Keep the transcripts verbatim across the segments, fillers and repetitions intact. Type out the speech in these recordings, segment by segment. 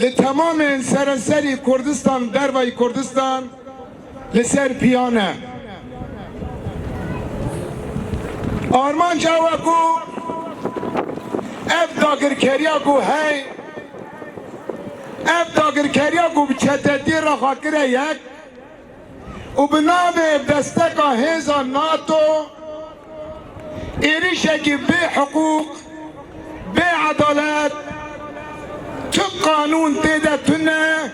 Li temamên serenserî Kurdistan, dervayî Kurdistan li ser piyan e. Armanc ew e ku ev dagirkeriya ku hey, ev dagirkeriya ku bi çetetiyê re xwe kire yek, û bi navê desteka hêza nato êrîşekî bê hiqûq, bê edalet, tu qanûn tê de tune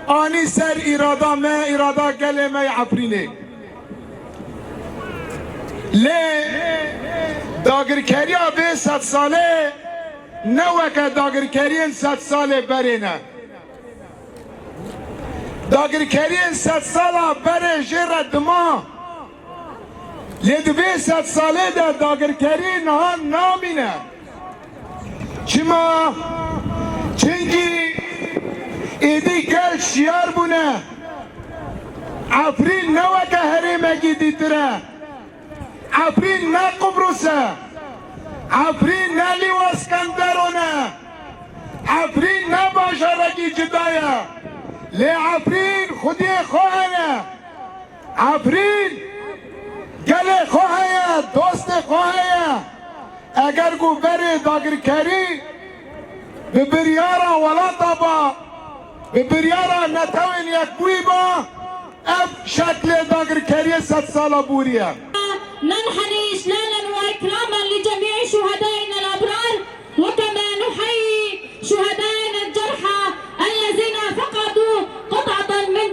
anî ser îrada me, îrada gelê me yê Efrînê. Lê dagirkeriya vê sed salê ne weke dagirkeriyên sed salê berê ne. Dagirkeriyên sed sala berê jê re dima. Lê di vê sed salê de dagirkerî niha namîne. Çima? Çimkî êdî gel şiyar bûne. Efrîn ne weke herêmekî dîtir e. Efrîn ne Qubrus e. Efrîn ne Lîwa Skenderon e. Efrîn ne bajarekî cuda ye. Lê Efrîn xwediyê xwe heye. Efrîn gelê xwe heye, dostê xwe heye. Eger ku berê dagirkerî bi biryara welata ba, bi biryara Netewên Yekbûyî ba, ev şeklê dagirkeriyê sed sala bûriye. ننحني إجلالا وإكراما لجميع شهدائنا الأبرار، وكما نحيي شهدائنا الجرحى الذين فقدوا قطعة من